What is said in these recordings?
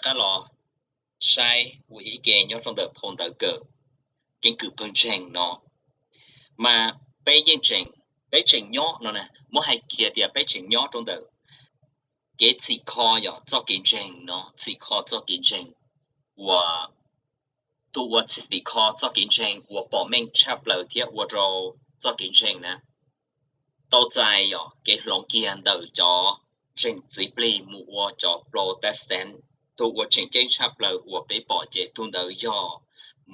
rov los saib ua ib ke nyob rau ntawm phau ntawv kawm keeb kwm pawg ntseeg no, mas peb yeej tseem, peb tseem nyob no na, muab hais kiag tias peb tseem nyob rau ntawm kev txhim kho yog txoj kev ntseeg no, txhim kho txoj kev ntseeg uas tus uas txhim kho txoj kev ntseeg uas pom meej tshaj plaws thiab ua rau txoj kev ntseeg na tau txais yog kev hloov kiag ntawm cov ntseeg txiv plig mus ua cov Protestant. Tus uas tseem ceeb tshaj plaws uas peb pom ces tus ntawd yog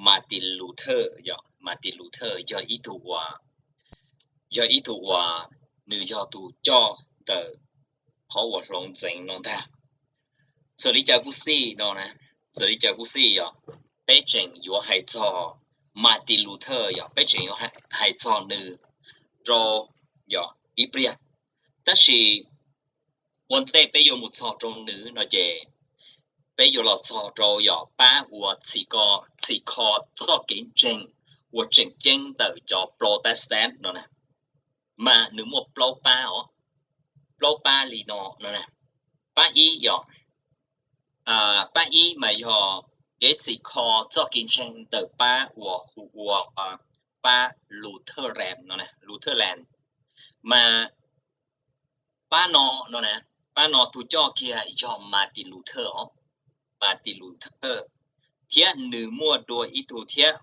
Martin Luther, yog Martin Luther yog ib tug uas, yog ib tug uas nws yog tus coj ntawm qhov uas hloov ntxeev no ntag. Txawm li cas kuj xij no na, txawm li cas kuj xij yog peb tseem yuav hais txog Martin Luther, yog peb tseem yuav hais txog nws rau yog ib pliag. Tab sis ua ntej peb yuav mus txog rau nws no ces peb yuav los txog rau yog pab uas txhim kho, txhim kho txoj kev ntseeg uas tseem ceeb ntawm cov Protestant no na. Mas nws muaj plaub pab os, plaub pab li no no na. Pab ib yog, pab ib mas yog kev txhim kho txoj kev ntseeg ntawm pab uas hu ua pab Lutheran no, Lutheran. Mas pab no no na, pab no tus coj kiag yog Martin Luther os, Martin Luther, thiab nws muaj dua ib tug thiab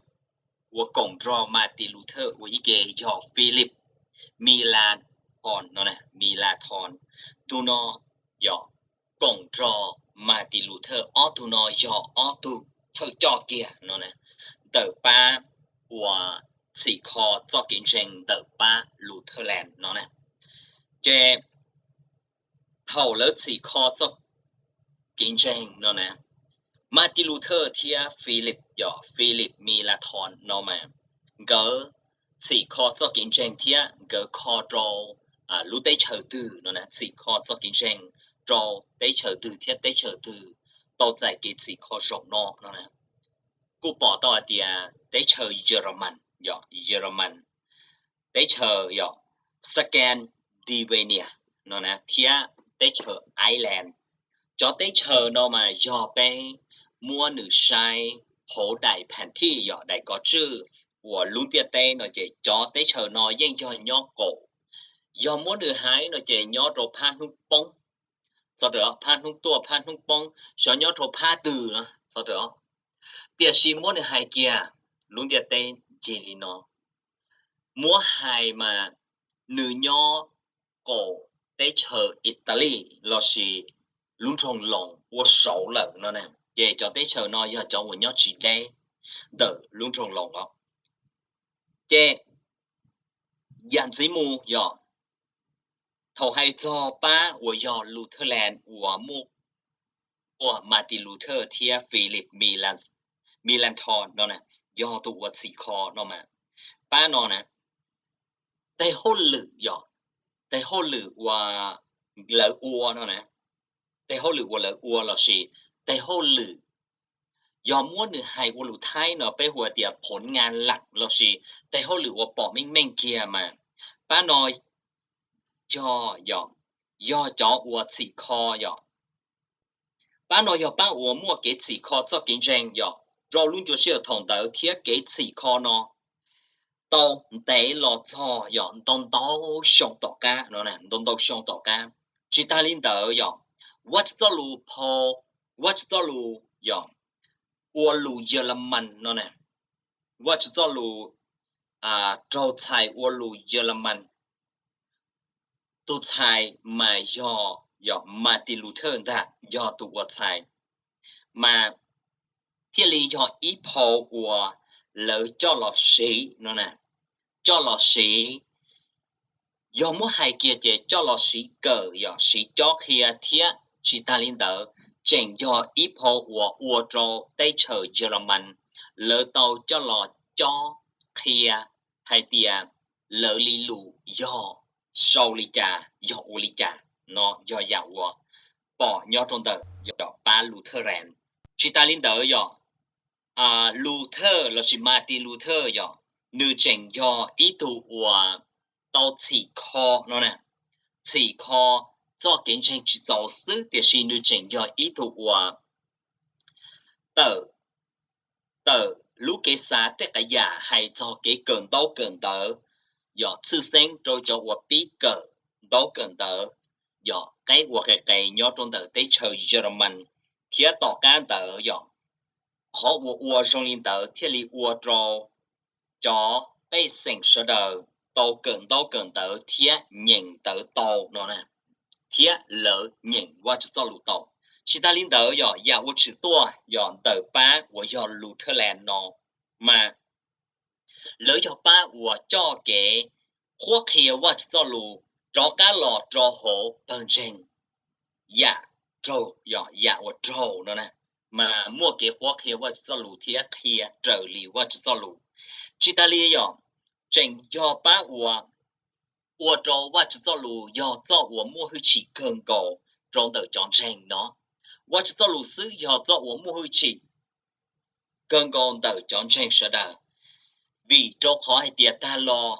uas koom nrog Martin Luther ua ib ke yog Philip Melanchthon no, Melanchthon. Tus no yog koom nrog Martin Luther, ob tug no yog ob tug thawj coj kiag no na, ntawm pab uas txhim kho txoj kev ntseeg ntawm pab Lutherland no na. Ces thaum lawv txhim kho txoj kev ntseeg no na, Martin Luther thiab Philip, yog Philip Melanchthon no mas nkawd txhim kho txoj kev ntseeg thiab nkawd kho rau lub teb chaws twg no na, txhim kho txoj kev ntseeg rau teb chaws twg thiab teb chaws twg tau txais kev txhim kho zaum no no na. Kuj pom tau hais tias teb chaws Yelaman, yog Yelaman, teb chaws yog Scandinavia no na, thiab teb chaws Ireland. Cov teb chaws no mas yog peb muab nws saib hauv daim phas thij, yog daim kov tswj uas lub ntiaj teb no ces cov teb chaws no yeej yog nyob kaum, yog muab nws hais no ces nyob rau phab hnub poob, xov rawm, phab hnub tuaj phab hnub poob, xyov nyob rau phab twg no, xov rawm. Tiam sis muab nws hais kiag lub ntiaj teb ncig li no, muab hais mas nws nyob kaum teb chaws Italy lossis lub nroog Loos ua saud lawm no na, ces cov teb chaws no yog cov uas nyob tsis deb ntawm lub nroog Loos os. Ces yam ntxiv mus yog thaum hais txog pab uas yog Lutherland uas muaj Martin Luther thiab Philip Melanchthon no na, yog tus uas txhim kho no mas, pab no na, tes hauj lwm yog, tes hauj lwm uas lawv ua no na, tes hauj lwm uas lawv ua lossis tes hauj lwm, yog muab nws hais ua lus Thaib no peb hu tias ผลงานหลัก lossis tes hauj lwm uas pom meej meej kiag mas, pab no yog, yog cov uas txhim kho yog, pab no yog pab uas muaj kev txhim kho txoj kev ntseeg yog rau lub ncuav sij hawm thaum ntawd thiab kev txhim kho no tau ntev los txog yog ntau ntau xyoo tom qab no, ntau ntau xyoo tom qab. Tsis tas li ntawd yog Vajtswv txoj lus phau, Vajtswv txoj lus yog ua lus Yelamas no na, Vajtswv txoj lus raug txhais ua lus Yelamas, tus txhais mas yog, yog Martin Luther ntag yog tus uas txhais, mas thiaj li yog ib phau uas lawv coj los siv no na, coj los siv, yog muab hais kiag ces coj los siv kawm yog siv cob qhia thiab tsis tas li ntawd tseem yog ib phau uas ua rau teb chaws Yelamas lawv tau coj los cob qhia hais tias lawv li lus yog sau li cas, yog ua li cas no yog yam uas pom nyob rau ntawm yog pab Lutherland. Tsis tas li ntawd yog Luther lossis Martin Luther yog nws tseem yog ib tug uas tau txhim kho no na, txhim kho txoj kev ntseeg tsis txaus xwb tiam sis nws tseem yog ib tug uas tawm, tawm lub kev xav tej qas yam hais txog kev kawm ntaub kawm ntawv, yog tshwj xeeb rau cov uas pib kawm ntaub kawm ntawv, yog qeb uas qes qes nyob rau ntawm teb chaws Yelamas, thiab tom qab ntawd yog qhov uas ua zoo li ntawd thiaj li ua rau cov pej xeem sawv daws tau kawm ntaub kawm ntawv thiab nyeem ntawv tau no na, thiab lawv nyeem Vajtswv txoj lus tau. Tsis tas li ntawd yog yam uas tshwm tuaj yog ntawm pab uas yog Lutherland no, mas lawv yog pab uas coj kev qhuab qhia Vajtswv txoj lus rov qab los rau hauv pawg ntseeg, yam raug, yog yam uas raug no na, mas muaj kev qhuab qhia Vajtswv txoj lus thiab qhia raws li Vajtswv txoj lus. Tsis tas li yog tseem yog pab uas ua rau Vajtswv txoj lus yog txoj uas muaj hwj chim kawg nkaus rau ntawm cov ntseeg no. Vajtswv txoj lus xwb yog txoj uas muaj hwj chim kawg nkaus ntawm cov ntseeg sawv daws, vim rau qhov hais tias tag los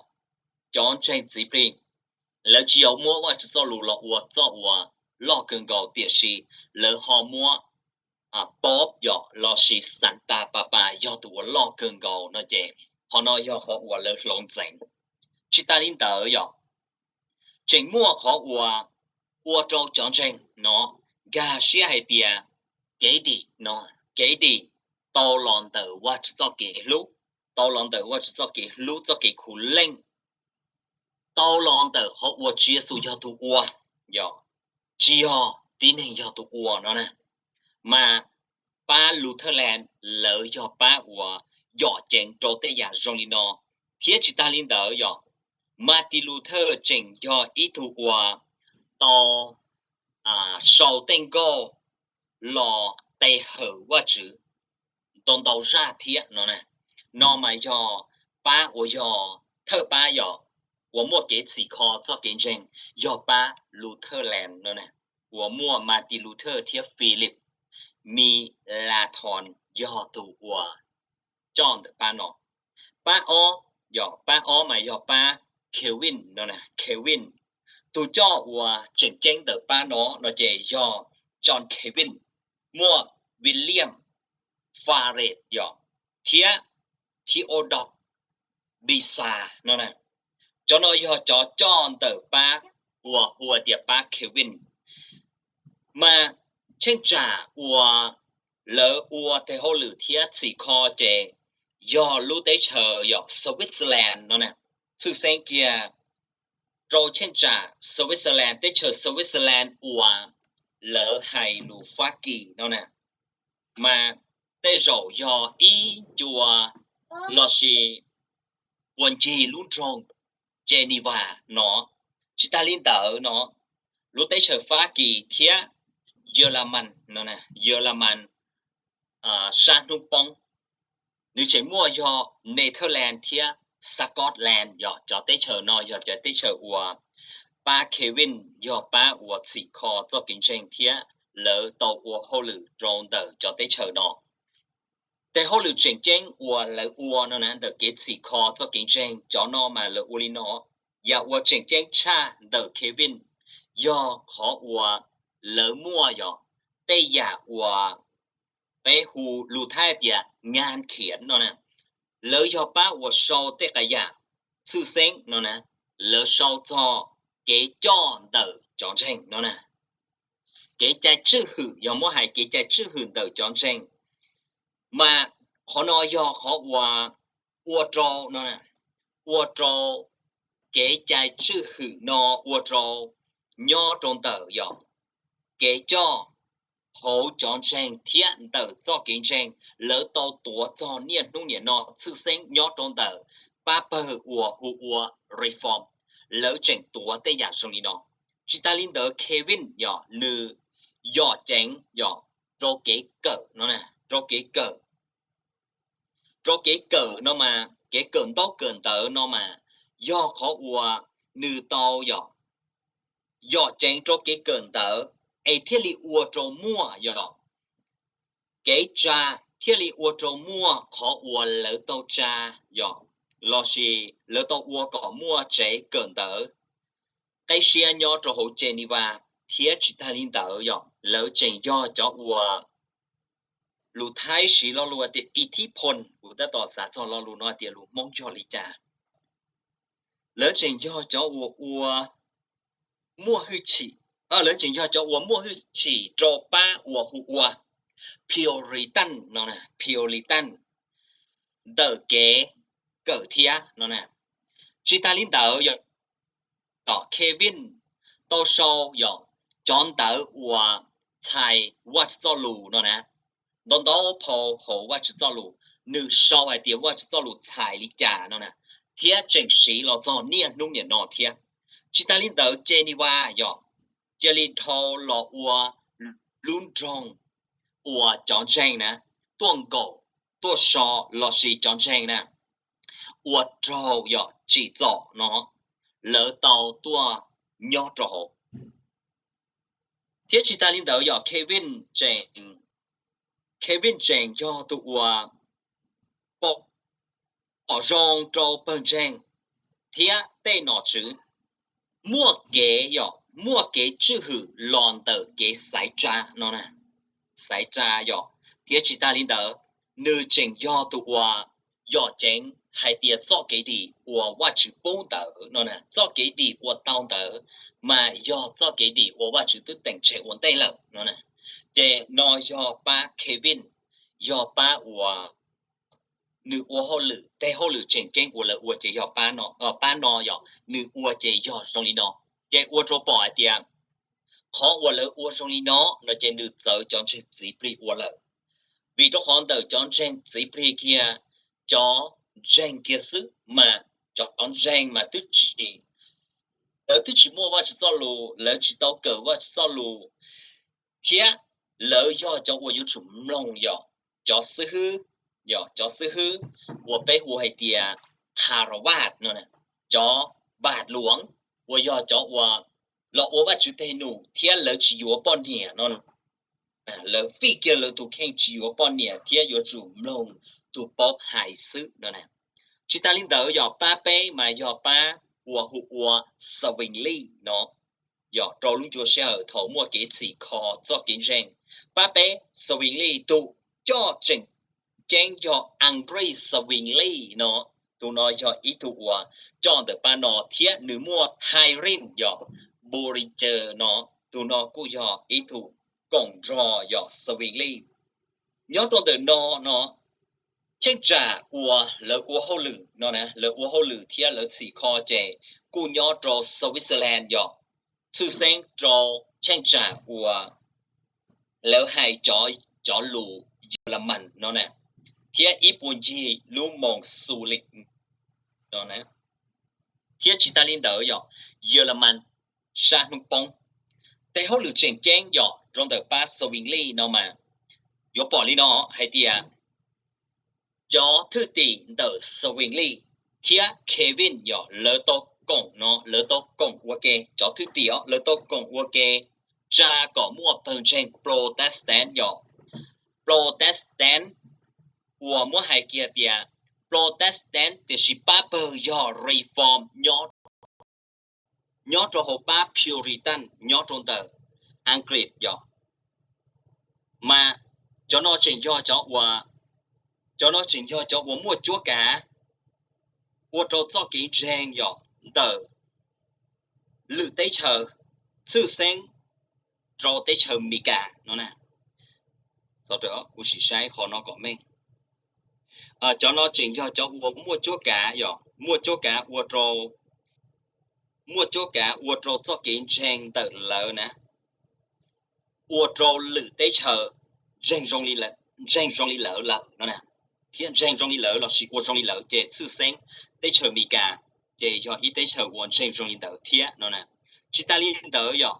cov ntseeg txiv plig lawv tsis yog muab Vajtswv txoj lus los ua txoj uas loj kawg nkaus, tiam sis lawv ho muab Pope yog lossis Xantas Papas yog tus uas loj kawg nkaus no ces qhov no yog qhov uas lawv hloov ntxeev. Tsis tas li ntawd yog tseem muaj qhov uas ua rau cov ntseeg no nkag siab hais tias kev dim no, kev dim tau los ntawm Vajtswv txoj kev hlub, tau los ntawm Vajtswv txoj kev hlub, txoj kev khuv leej, tau los ntawm qhov uas Tswv Yexus yog tus ua, yog tsis yog tib neeg yog tus ua no na. Mas pab Lutherland lawv yog pab uas yom ceev rau tej yam zoo li no, thiab tsis tas li ntawd yog Martin Luther tseem yog ib tug uas tau sau tej nkauj los pe hawm Vajtswv ntau ntau zaj thiab no na. No mas yog pab uas yog thawj pab yog uas muaj kev txhim kho txoj kev ntseeg yog pab Lutherland no na, uas muaj Martin Luther thiab Philip Melanchthon yog tus uas coj ntawm pab no. Pab ob, yog pab ob mas yog pab Calvin no, Calvin. Tus coj uas tseem ceeb ntawm pab no no ces yog John Calvin, muaj William Farel yog, thiab Theodore Beza no. Cov no yog cov coj ntawm pab uas hu tias pab Calvin. Mas cheeb tsam uas lawv ua tes hauj lwm thiab txhim kho ces yog lub teb chaws yog Switzerland no na. Tshwj xeeb kiag rau cheeb tsam Switzerland, teb chaws Switzerland uas lawv hais lus Fab Kis no na, mas tej zaum yog ib ncua lossis puas ncig lub nroog Geneva no. Tsis tas li ntawd no, lub teb chaws Fab Kis thiab Yelamas no, Yelamas sab hnub poob, nws tseem muaj yog Netherlands thiab Scotland, yog cov teb chaws no yog cov teb chaws uas pab Calvin yog pab uas txhim kho txoj kev ntseeg thiab lawv tau ua hauj lwm rau ntawm cov teb chaws no. Tes hauj lwm tseem ceeb uas lawv ua no na ntawm kev txhim kho txoj kev ntseeg, cov no mas lawv ua li no. Yam uas tseem ceeb tshaj ntawm Calvin yog qhov uas lawv muaj yog tej yam uas peb hu lus Thaib tias งานเขียน no na. Lawv yog pab uas sau tej qas yam tshwj xeeb no na, lawv sau txog kev coj ntawm cov ntseeg no na. Kev cai tswj hwm, yog muab hais kev cai tswj hwm ntawm cov ntseeg, mas qhov no yog qhov uas ua rau no, ua rau kev cai tswj hwm no ua rau nyob rau ntawm yog kev coj hauv cov ntseeg thiab ntawm txoj kev ntseeg, lawv tau tuav txog niaj hnub niam no tshwj xeeb nyob rau ntawm pab pawg uas hu ua Reform, lawv tseem tuav tej yam zoo li no. Tsis tas li ntawd Calvin yog nws yom ceev yog rau kev kawm no, rau kev kawm, rau kev kawm no mas kev kawm ntaub kawm ntawv no mas yog qhov uas nws tau yom, yom ceev rau kev kawm ntawv es thiaj li ua rau muaj yom kev tsa, thiaj li ua rau muaj qhov uas lawv tau tsa yom, lossis lawv tau ua kom muaj tsev kawm ntawv qib siab nyob rau hauv Geneva. Thiab tsis tas li ntawd yog lawv tseem yog cov uas lus Thaib siv lo lus tias อิทธิพล, kuv tab tom xav txog lo lus no tias lus Hmoob yog li cas. Lawv tseem yog cov uas ua muaj hwj chim, lawv tseem yog cov uas muaj hwj chim rau pab uas hu ua Puritan no, Puritan ntawm kev kawm thiab no. Tsis tas li ntawd, yog Kevin tau sau yog cov ntawv uas txhais Vajtswv txoj lus no na, ntau ntau phau hauv Vajtswv txoj lus, nws sau hais tias Vajtswv txoj lus txhais li cas no na, thiab tseem siv los txog niaj hnub niam no thiab. Tsis tas li ntawd, Geneva yog cia li dhau los ua lub nroog uas cov ntseeg na tuaj nkaum tuaj so lossis cov ntseeg na ua raug yog tsim txom no lawv tau tuaj nyob rau hauv. Thiab tsis tas li ntawd yog Kevin tseem, Kevin tseem yog tus uas pom zoo rau pawg ntseeg thiab tej nom tswv muaj kev yog muaj kev tswj hwm los ntawm kev xaiv tsa no, xaiv tsa yog. Thiab tsis tas li ntawd, nws tseem yog tus uas yog ceev hais tias txoj kev dim uas Vajtswv pub ntawd no, txoj kev dim uas tau ntawd mas yog txoj kev dim uas Vajtswv twb teem tseg ua ntej lawm no. Ces no yog pab Kevin, yog pab uas nws ua hauj lwm, tej hauj lwm tseem ceeb uas lawv ua ces yog pab no, pab no yog nws ua ces yog zoo li no. Ces ua rau pom hais tias qhov uas lawv ua zoo li no no ces nws txawv cov ntseeg txiv plig ua lawm. Vim rau qhov ntawm cov ntseeg txiv plig kiag, cov ntseeg kiag xwb mas cov ntseeg mas twb tsis, lawv twb tsis muaj Vajtswv txoj lus, lawv tsis tau kawm Vajtswv txoj lus, thiab lawv yog cov uas yuav tsum mloog yog cov xib hwb, yog cov xib hwb uas peb hu hais tias Tha Ra Vaj no, cov Vaj Luam uas yog cov uas los ua Vajtswv tej num thiab lawv tsis yuav poj niam no, lawv fij kiag lawv tus kheej tsis yuav poj niam thiab yuav tsum mloog tus paub hais xwb no. Tsis tas li ntawd yog pab peb mas yog pab uas hu ua Xavias Lis no, yog rau lub ncua sij hawm thaum muaj kev txhim kho txoj kev ntseeg. Pab peb Xavias Lis tus coj tseem ceeb yog Andreas Xavias Lis no, tus no yog ib tug uas coj ntawm pab no thiab nws muaj Irene yog Bolinger no, tus no kuj yog ib tug koom nrog yog Xavias Lis. Nyob rau ntawm no no, cheeb tsam uas lawv ua hauj lwm no na, lawv ua hauj lwm thiab lawv txhim kho ces kuj nyob rau Switzerland yog txhwj xeeb rau cheeb tsam uas lawv hais cov, cov lus Yelamas no na, thiab ib puas ncig lub moos Xus Lis no na. Thiab tsis tas li ntawd yog Yelamas sab hnub poob. Tej hauj lwm tseem ceeb yog rau ntawm pab Xavias Lis no mas yuav pom li no hais tias cov thwj tim ntawm Xavias Lis thiab Kevin yog lawv tau koom no, lawv tau koom ua ke, cov thwj tim os lawv tau koom ua ke tsa kom muaj pawg ntseeg Protestant yog Protestant uas muab hais kiag tias Protestant tiam sis pab pawg yog Reform nyob, nyob rau hauv pab Puritan nyob rau ntawm Askiv yog. Mas cov no tseem yog cov uas, cov no tseem yog cov uas muaj cuab kav ua rau txoj kev ntseeg yog ntawm lwm teb chaws, txhwj xeeb rau teb chaws Amelikas no na. Kuv sim saib qhov no kom meej. Cov no tseem yog cov uas muaj cuab kav yog, muaj cuab kav ua rau, muaj cuab kav ua rau txoj kev ntseeg ntawm lawv na ua rau lwm teb chaws ntseeg zoo li, ntseeg zoo li lawv lawm no na, thiab ntseeg zoo li lawv lossis ua zoo li lawv ces txhwj xeeb teb chaws Amelikas ces yog ib teb chaws uas ntseeg zoo li ntawd thiab no na. Tsis tas li ntawd yog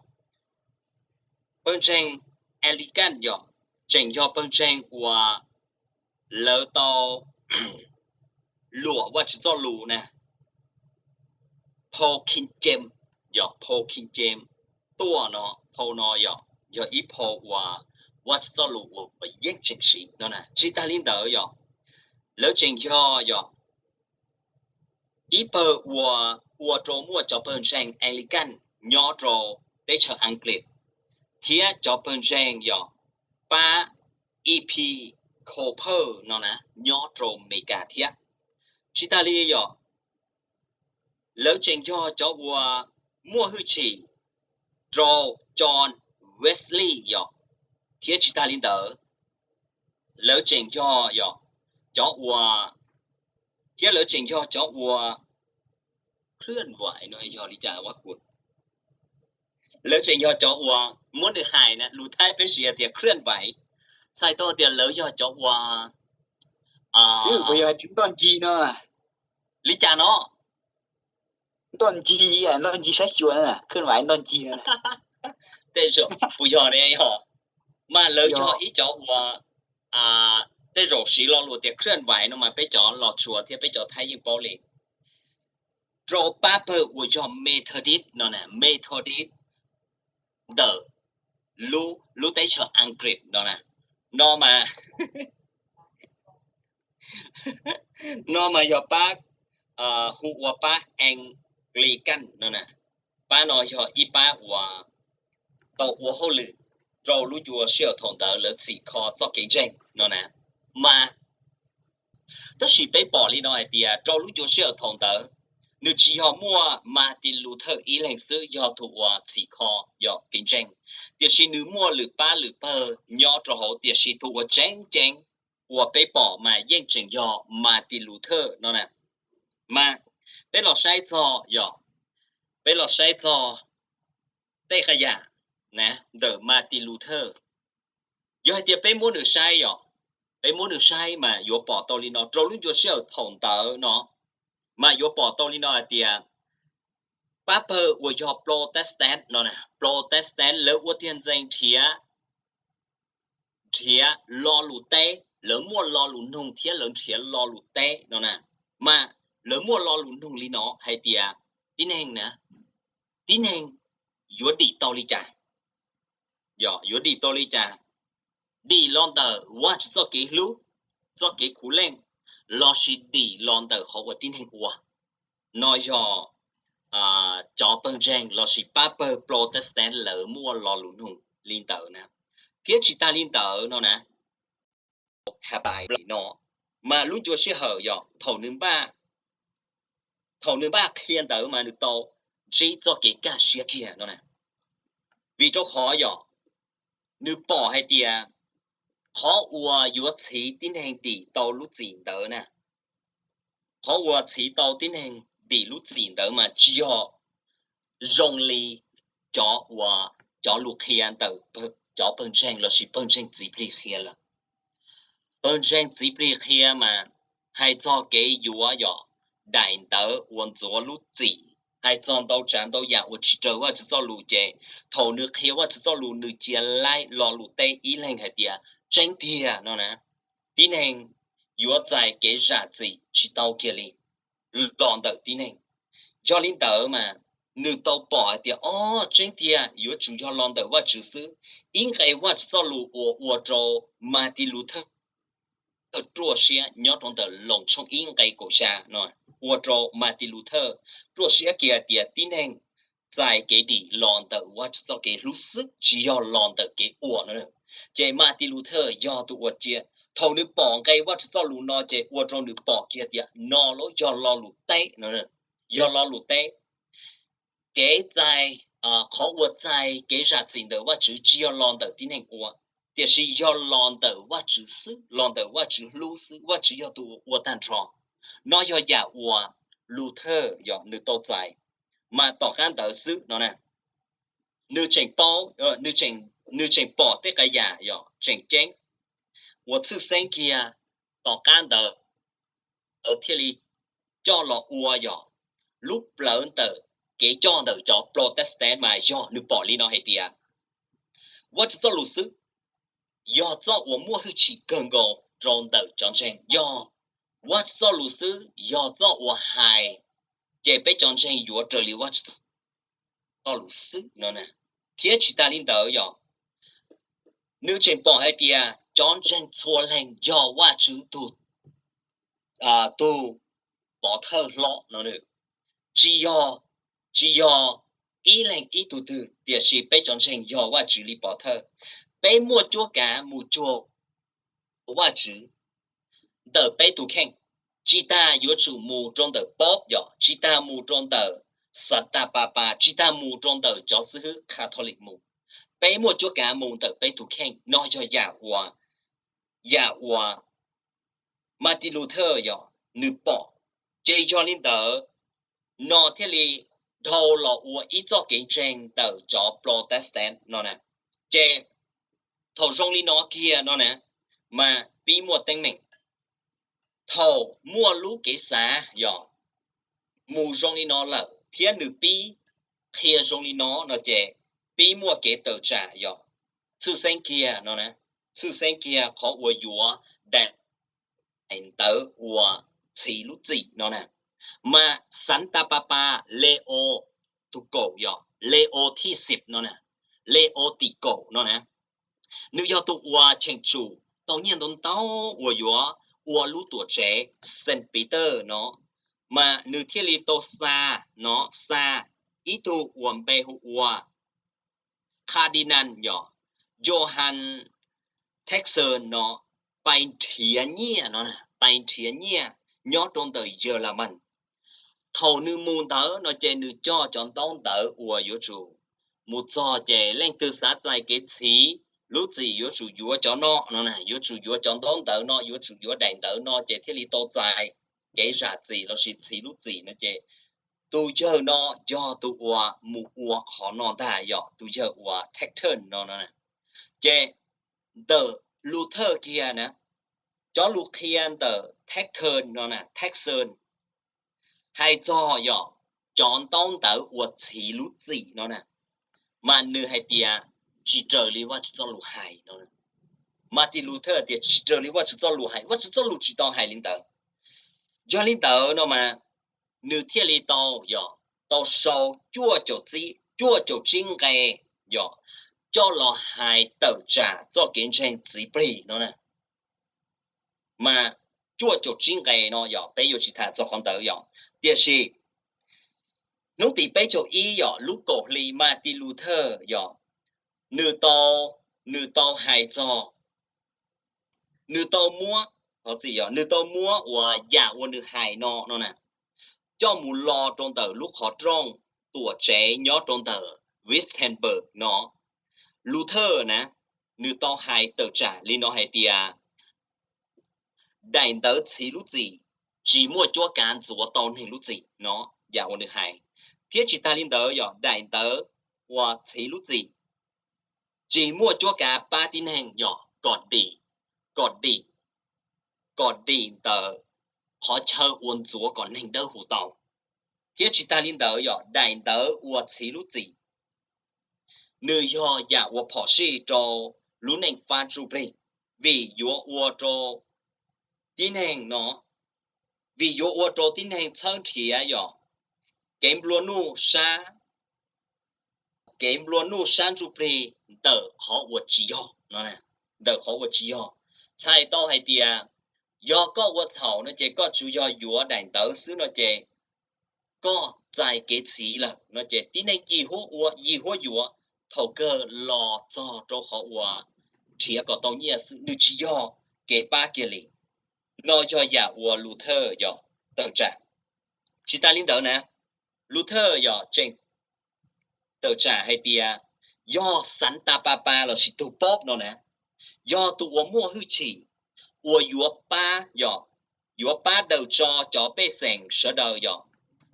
pawg ntseeg Anglican yog tseem yog pawg ntseeg uas lawv tau luam Vajtswv txoj lus na, phau King James, yog phau King James tuaj no, phau no yog, yog ib phau uas Vajtswv txoj lus uas yeej tseem siv no na. Tsis tas li ntawd yog lawv tseem yog, yog ib pawg uas ua rau muaj cov pawg ntseeg Anglican nyob rau teb chaws Askiv thiab cov pawg ntseeg yog pab E P Cooper no na, nyob rau Amelikas thiab. Tsis tas li yom, lawv tseem yog cov uas muaj hwj chim rau John Wesley yom, thiab tsis tas li ntawd, lawv tseem yog yom, cov uas, thiab lawv tseem yog cov uas เคลื่อนไหว no yog li cas, lawv tseem yog cov uas muab nws hais na, lus Thaib peb siv tias เคลื่อนไหว, txhais tau tias lawv yog cov uas, xwb puas yog hais tias ntoj ncig no, li cas no, ntoj ncig, ntoj ncig saib xyuas, เคลื่อนไหว ntoj ncig no. Tej zaum puas yog ne, yog, mas lawv yog ib cov uas, tej zaum siv lo lus tias เคลื่อนไหว no mas peb cov Los Tsuas thiab peb cov Thaib yeej paub li. Rau pab pawg uas yog Methodist no na, Methodist ntawm lub, lub teb chaws Askiv no na, no mas, no mas yog pab hu ua pab Anglican no na. Pab no yog ib pab uas tau ua hauj lwm rau lub cua sij hawm thaum ntawd lawv txhim kho txoj kev ntseeg no na. Mas tab sis peb pom li no hais tias rau lub cua sij hawm thaum ntawd, nws tsis yog muaj Martin Luther ib leeg xwb yog tus uas txhim kho yog kev ntseeg, tiam sis nws muaj lwm pab lwm pawg nyob rau hauv, tiam sis tus uas tseem ceeb uas peb pom mas yeej tseem yog Martin Luther no na. Mas peb los saib txog yog, peb los saib txog tej qhov yam na ntawm Martin Luther. Yog hais tias peb muab nws saib yom, peb muab nws saib mas yuav pom tau li no, rau lub ncua sij hawm thaum ntawd no mas yuav pom tau li no hais tias pab pawg uas yog Protestant no na, Protestant lawv ua tiag ntxees nrhiav, nrhiav lo lus teb, lawv muaj lo lus nug thiab lawv nrhiav lo lus teb no na. Mas lawv muaj lo lus nug li no hais tias tib neeg na, tib neeg yuav dim tau li cas? Yog yuav dim tau li cas? Dim los ntawm Vajtswv txoj kev hlub, txoj kev khuv leej, lossis dim los ntawm qhov uas tib neeg ua? No yog cov pawg ntseeg lossis pab pawg Protestant lawv muaj lo lus nug li ntawd na. Thiab tsis tas li ntawd no na, ha pai no, mas lub ncua sij hawm yog thaum nws npaj, thaum nws npaj qhia ntawd mas nws tau ntsib txoj kev kaj siab kiag no na. Vim rau qhov yog nws pom hais tias qhov uas yuav txhiv tib neeg dim tau lub txim ntawd na, qhov uas txhiv tau tib neeg dim lub txim ntawd mas tsis yog zoo li cov uas, cov lus qhia ntawm cov pawg ntseeg lossis pawg ntseeg txiv plig qhia lawm. Pawg ntseeg txiv plig qhia mas hais txog kev yuav yog daim ntawv uas ntxuav lub txim, hais txog ntau tsav ntau yam uas tsis raws Vajtswv txoj lus, ces thaum nws qhia Vajtswv txoj lus nws cia laib lo lus teb ib leeg hais tias tseeb tiag no na, tib neeg yuav txais kev zam txim tsis tau kiag li los ntawm tib neeg. Yog li ntawd mas nws tau pom hais tias, o, tseeb tiag yuav tsum yog los ntawm Vajtswv xwb. Ib nqe Vajtswv txoj lus uas ua rau Martin Luther ruaj siab nyob rau ntawm Loos tshooj ib nqe kaum xya no, ua rau Martin Luther ruaj siab kiag tias tib neeg txais kev dim los ntawm Vajtswv txoj kev hlub xwb, tsis yog los ntawm kev ua no. Ces Martin Luther yog tus uas cia, thaum nws pom nqe Vajtswv txoj lus no ces ua rau nws pom kiag tias no los yog lo lus teb no, yog lo lus teb. Kev txais, qhov uas txais kev zam txim ntawm Vajtswv tsis yog los ntawm tib neeg ua, tiam sis yog los ntawm Vajtswv xwb, los ntawm Vajtswv hlub xwb, Vajtswv yog tus ua tag nrho. No yog yam uas Luther yog nws tau txais, mas tom qab ntawd xwb no na, nws tseem paub, nws tseem pom tej qhov yam yog tseem ceeb uas tshwj xeeb kiag. Tom qab ntawd thiaj li coj los ua yog lub plawv ntawm kev coj ntawm cov Protestant mas yog nws pom li no hais tias Vajtswv txoj lus xwb yog txoj uas muaj hwj chim kawg nkaus rau ntawm cov ntseeg, yog Vajtswv txoj lus xwb yog txoj uas hais, ces peb cov ntseeg yuav raws li Vajtswv txoj lus xwb no na. Thiab tsis tas li ntawd yog nws tseem pom hais tias cov ntseeg txhua leej yog Vajtswv tug, tug pov thawj hlob no, tsis yog, tsis yog ib leeg ib tug twg, tiam sis peb cov ntseeg yog Vajtswv li pov thawj. Peb muaj cuab kav mus cuag Vajtswv ntawm peb tus kheej, tsis tas yuav tsum mus rau ntawm Pope yom, tsis tas mus rau ntawm Santa Papa, tsis tas mus rau ntawm cov xib hwb Catholic mus. Peb muaj cuab kav mus ntawm peb tus kheej. No yog yam uas, yam uas Martin Luther yog nws pom. Ces yog li ntawd no thiaj li dhau los ua ib txoj kev ntseeg ntawm cov Protestant no na. Ces thaum zoo li no kiag no na, mas pib muaj teeb meem. Thaum muaj lub kev xav yog mus zoo li no lawm thiab nws pib qhia zoo li no no ces pib muaj kev tawm tsam yog tshwj xeeb kiag no na, tshwj xeeb kiag qhov uas yuav daim ntawv uas txhiv lub txim no na. Mas Santa Papa Leo tus kaum yog Leo thib xib no na, Leo tim kaum no na, nws yog tus uas cheem tsum tau nyiaj ntau ntau uas yuav ua lub tuam tsev Saint Peter no, mas nws thiaj li tau xa no, xa ib tug uas npe hu ua Cardinal yog Johann Textor no pais nrhiav nyiaj no, pais nrhiav nyiaj nyob rau ntawm Yelamas. Thaum nws mus ntawd no ces nws coj cov ntaub ntawv uas yuav tsum mus txog ces leej twg xav txais kev txhiv lub txim yuav tsum yuav cov no no, yuav tsum yuav cov ntaub ntawv no, yuav tsum yuav daim ntawv no ces thiaj li tau txais kev zam txim lossis txhiv lub txim no ces tus yawg no yog tus uas mus ua qhov no ntag yog tus yawg uas Textor no no. Ces ntawm Luther kiag na, cov lus qhia ntawm Textor no na, Textor hais txog yog cov ntaub ntawv uas txhiv lub txim no na, mas nws hais tias tsis raws li Vajtswv txoj lus hais no. Martin Luther tias tsis raws li Vajtswv txoj lus hais, Vajtswv txoj lus tsis tau hais li ntawd. Yog li ntawd no mas nws thiaj li tau yog tau sau cuaj caum tsib, cuaj caum tsib nqe yog coj los hais tawm tsam txoj kev ntseeg txiv plig no na. Mas cuaj caum tsib nqe no yog peb yuav tsis tham txog qhov ntawd yog, tiam sis hnub tim peb caug ib yog lub kaum hli Martin Luther yog nws tau, nws tau hais txog, nws tau muab, nws tau muab uas yam uas nws hais no no na coj mus lo rau ntawm lub qhov rooj tuam tsev nyob rau ntawm Wittenberg no. Luther na, nws tau hais tawm tsam li no hais tias daim ntawv txhiv lub txim tsis muaj cuab kav ntxuav tau neeg lub txim no, yam uas nws hais. Thiab tsis tas li ntawd yog daim ntawv uas txhiv lub txim tsis muaj cuab kav pab tib neeg yog kom dim, kom dim, kom dim ntawm qhov chaw uas ntxuav kom neeg dawb huv tau. Thiab tsis tas li ntawd yog daim ntawv uas txhiv lub txim nws yog yam uas phom sij rau lub neej fab ntsuj plig, vim yuav ua rau tib neeg no, vim yuav ua rau tib neeg txhawb nrhiav yog kev nplua nuj sab, kev nplua nuj sab ntsuj plig ntawm qhov uas tsis yog, ntawm qhov uas tsis yog. Txhais tau hais tias yog koj ua txhaum no ces koj tsuas yog yuav daim ntawv xwb no ces koj txais kev txhiv lawm no ces tib neeg yim huab ua yim huab yuav, thaum kawg los txog rau qhov uas nrhiav kom tau nyiaj xwb, nws tsis yog kev pab kiag li. No yog yam uas Luther yog tawm tsam. Tsis tas li ntawd na, Luther yog tseem tawm tsam hais tias yog Santa Papa lossis tus Pope no na, yog tus uas muaj hwj chim uas yuav pab, yog yuav pab daws tso cov pej xeem sawv daws yog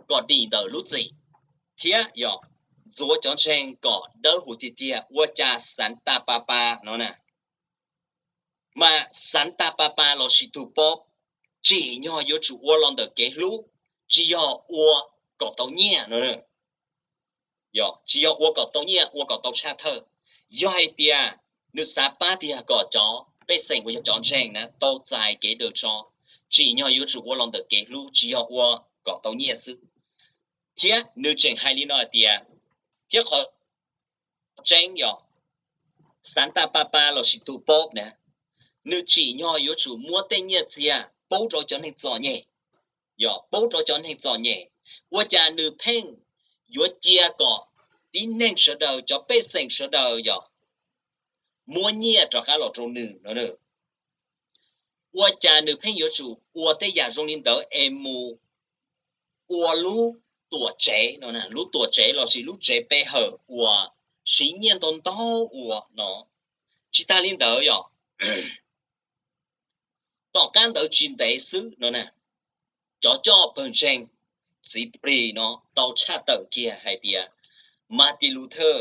kom dim ntawm lub txim thiab yog ntxuav cov ntseeg kom dawb huv tiag tiag, ua cas Santa Papa no na, mas Santa Papa lossis tus Pope tsim nyog yuav tsum ua los ntawm kev hlub, tsis yog ua kom tau nyiaj no. Tsis yog ua kom tau nyiaj, ua kom tau tshaj thawj. Yog hais tias nws xav pab tiag kom cov pej xeem uas yog cov ntseeg na tau txais kev daws tso, tsim nyog yuav tsum ua los ntawm kev hlub, tsis yog ua kom tau nyiaj xwb. Thiab nws tseem hais li no hais tias, thiab qhov tseeb yog Santa Papa lossis tus Pope na, nws tsim nyog yuav tsum muab tej nyiaj txiag pub rau cov neeg txom nyem, yog pub rau cov neeg txom nyem, ua cas nws pheej yuav cia kom tib neeg sawv daws, cov pej xeem sawv daws yog muab nyiaj rov qab los rau nws no. Ua cas nws pheej yuav tsum ua tej yam zoo li ntawd es mus ua lub tuam tsev no, lub tuam tsev lossis lub tsev pe hawm uas siv nyiaj ntau ntau ua no? Tsis tas li ntawd yog tom qab ntawd tsis ntev xwb no na, cov coj pawg ntseeg txiv plig no tau tshaj tawm kiag hais tias Martin Luther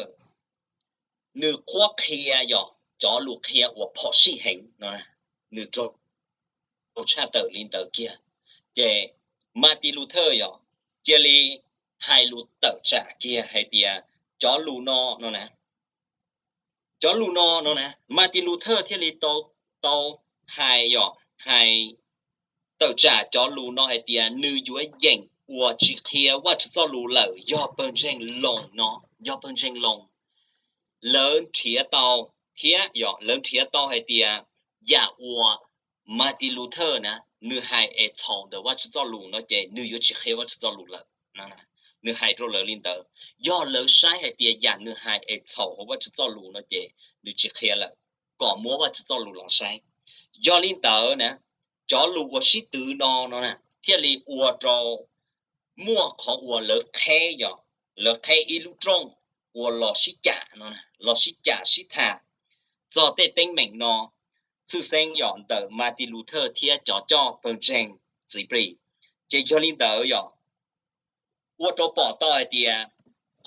nws qhuab qhia yog cov lus qhia uas phom sij heev no, nws rau tshaj tawm li ntawd kiag. Ces Martin Luther yog cia li hais lus tawm tsam kiag hais tias cov lus no no na, cov lus no no na, Martin Luther thiaj li tau, tau hais yog hais tawm tsam cov lus no hais tias nws yuav yeem uas tsis qhia Vajtswv txoj lus lawm yog pawg ntseeg Loos no, yog pawg ntseeg Loos. Lawv nrhiav tau thiab yog lawv nrhiav tau hais tias yam uas Martin Luther na nws hais es txhaum ntawm Vajtswv txoj lus no ces nws yuav tsis qhia Vajtswv txoj lus lawm. Nws hais rau lawv li ntawd, yog lawv saib hais tias yam nws hais es txhaum hauv Vajtswv txoj lus no ces nws tsis qhia lawm, kom muab Vajtswv txoj lus los saib. Yog li ntawd na, cov lus uas sib twv no no na thiaj li ua rau muaj qhov uas lawv qheb, yog lawv qheb ib lub rooj uas los sib cam no, los sib cam sib tham txog tej teeb meem no, tshwj xeeb yog ntawm Martin Luther thiab cov coj pawg ntseeg txiv plig. Ces yog li ntawd yog ua rau pom tau hais tias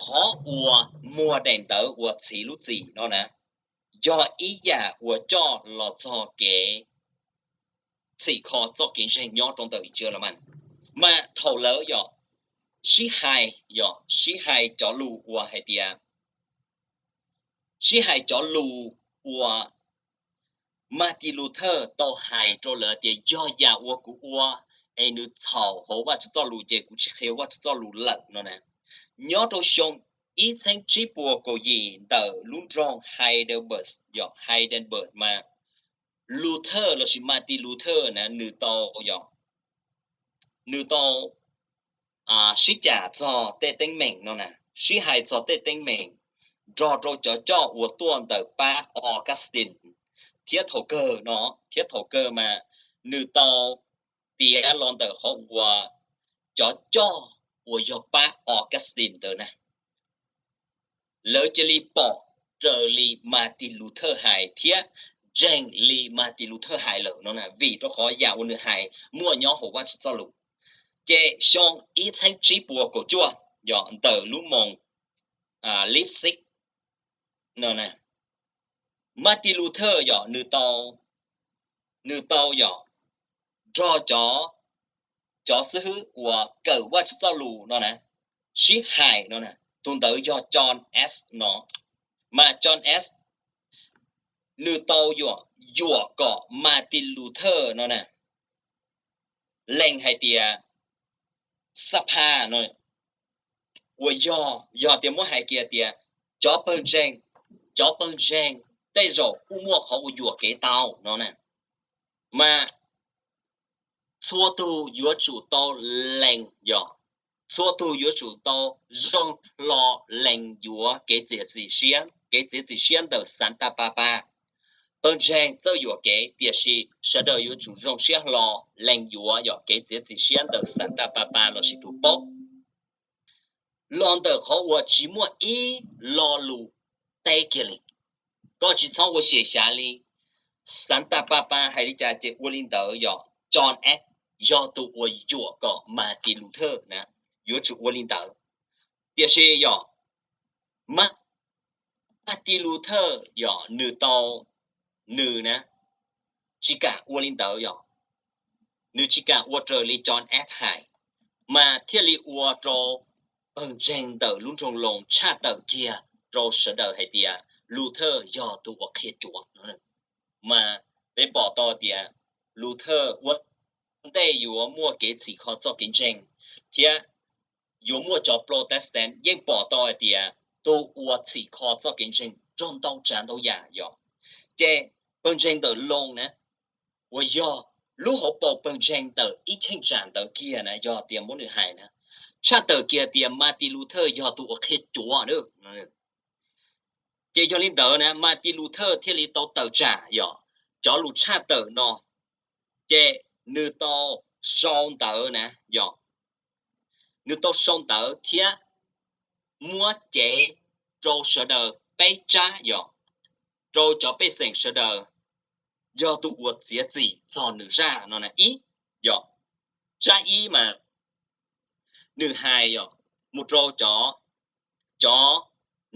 qhov uas muag daim ntawv uas txhiv lub txim no na, yog ib yam uas coj los txog kev txhim kho txoj kev ntseeg nyob rau ntawm Yelemas. Mas thaum lawv yog sib hais, yog sib hais cov lus uas hais tias, sib hais cov lus uas Martin Luther tau hais rau lawv tias yog yam uas kuv ua es nws txhaum hauv Vajtswv txoj lus ces kuv tsis qhia Vajtswv txoj lus lawm no na. Nyob rau xyoo ib txheeb tsib puas kaum yim ntawm lub nroog Heidelberg, yog Heidelberg mas Luther lossis Martin Luther na nws tau, yog nws tau sib cam txog tej teeb meem no na, sib hais txog tej teeb meem nrog rau cov coj uas tuaj ntawm pab Augustine, thiab thaum kawg no, thiab thaum kawg mas nws tau tiav los ntawm qhov uas cov coj uas yog pab Augustine ntawd na, lawv cia li pom raws li Martin Luther hais thiab ntseeg li Martin Luther hais lawm no na, vim rau qhov yam uas nws hais muaj nyob hauv Vajtswv txoj lus. Ces xyoo ib txheeb tsib puas kaum cuaj, yog ntawm lub moos Leipzig no na, Martin Luther yog nws tau, nws tau yog nrog cov, cov xib hwb uas kawm Vajtswv txoj lus no na sib hais no na, tus ntawd yog John Knox no. Mas John Knox nws tau yuam, yuam kom Martin Luther no na lees hais tias xab pha no uas yog, yog tias muab hais kiag tias cov pawg ntseeg, cov pawg ntseeg tej zaum kuj muaj qhov uas yuam kev tau no na, mas txhua tug yuav tsum tau lees, yog txhua tug yuav tsum tau zoo hlo lees yuav kev txiav txim siab, kev txiav txim siab ntawm Santa Papa. Pawg ntseeg txawj yuam kev, tiam sis sawv daws yuav tsum zoo siab hlo lees yuav yog kev txiav txim siab ntawm Santa Papa lossis tus paub. Los ntawm qhov uas tsis muaj ib lo lus teb kiag li, koj tsis txhob ua xyem xyav li. Santa Papa hais li cas ces ua li ntawd, yog John Knox yog tus uas yuam kom Martin Luther na yuav tsum ua li ntawd. Tiam sis yog Martin Luther yog nws tau, nws na tsis kam ua li ntawd, yog nws tsis kam ua raws li John Knox hais, mas thiaj li ua rau pawg ntseeg ntawm lub nroog Loos tshaj tawm kiag rau sawv daws hais tias Luther yog tus uas qhia cuav. Mas peb pom tau tias Luther ua ntej yuav muaj kev txhim kho txoj kev ntseeg thiab yuav muaj cov Protestant, yeej pom tau hais tias tus uas txhim kho txoj kev ntseeg raug ntau tsav ntau yam yog. Ces pawg ntseeg ntawm Loos na, uas yog lub hauv paus pawg ntseeg ntawm ib cheeb tsam ntawd kiag na, yog tias muab nws hais na, tshaj tawm kiag tias Martin Luther yog tus uas qhia cuav. Ces yog li ntawd na Martin Luther thiaj li tau tawm tsam yog cov lus tshaj tawm no Ces nws tau sau ntawv na, yog nws tau sau ntawv thiab muab cev rau sawv daws peb tsab, yog rau cov pej xeem sawv daws yog tus uas txiav txim txog nws zaj no na. Ib, yog tsab ib mas nws hais mus rau cov, cov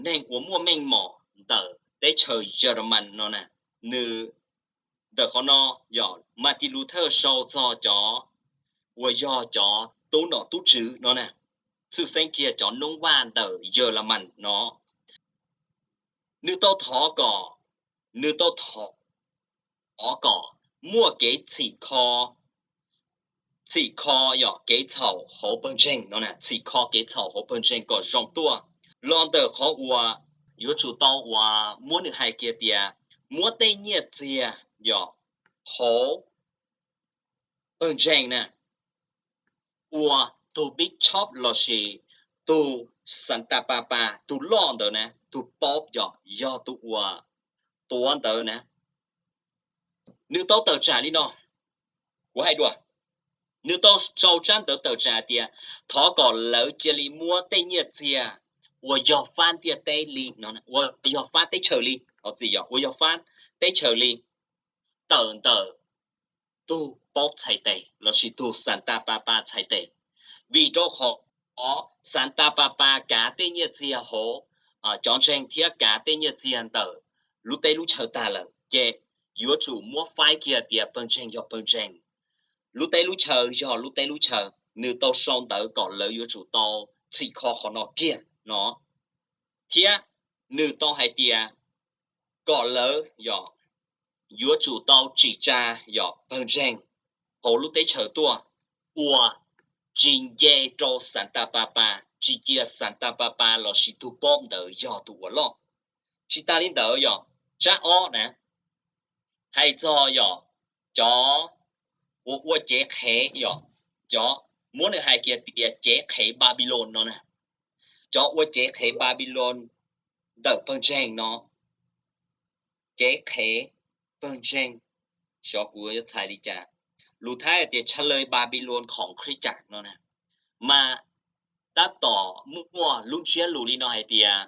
neeg uas muaj meej mom ntawm teb chaws Yelamas no na. Nws, ntawm qhov no yog Martin Luther sau txog cov uas yog cov tub nom tub tswv no na, tshwj xeeb kiag cov noob vaj ntawm Yelamas no. Nws tau thov kom, nws tau thov kom muaj kev txhim kho, txhim kho yog kev txhaum hauv pawg ntseeg no na, txhim kho kev txhaum hauv pawg ntseeg kom zoo tuaj. Los ntawm qhov uas yuav tsum tau uas muab nws hais kiag tias muab tej nyiaj txiag yog hauv pawg ntseeg na, ua tus bishop lossis tus Santa Papa, tus loj ntawd na, tus pope yog, yog tus uas tuav ntawd na. Nws tau tawm tsam li no, kuv hais dua, nws tau sau tsab ntawv tawm tsam tias thov kom lawv cia li muab tej nyiaj txiag uas yog fab ntiaj teb li, uas yog fab teb chaws li, txim yog uas yog fab teb chaws li, tawm ntawm tus pope txhais tes lossis tus Santa Papa txhais tes, vim rau qhov Santa Papa kav tej nyiaj txiag hauv cov ntseeg thiab kav tej nyiaj txiag ntawm lub teb lub chaw tag lawm, ces yuav tsum muab faib kiag tias pawg ntseeg yog pawg ntseeg, lub teb lub chaw yog lub teb lub chaw. Nws tau sau ntawv kom lawv yuav tsum tau txhim kho qhov no kiag no, thiab nws tau hais tias kom lawv yog yuav tsum tau tsim tsa yog pawg ntseeg hauv lub teb chaws tuaj uas tsis nce rau Santa Papa, tsis cia Santa Papa lossis tus pope ntawd yog tus uas loj. Tsis tas li ntawd yog tsab ob na, hais txog yog cov uas ua cev qhev, yog cov, muab nws hais kiag tias cev qhev Npanpiloos no na, cov ua cev qhev Npanpiloos ntawm pawg ntseeg no, cev qhev pawg ntseeg, xyov kuv yuav txhais li cas, lus Thaib hais tias ເຈລິຍບາບິໂລນຂອງຄຣິສຕະຈັກ no na, mas tab tom muaj lub ntsiab lus li no hais tias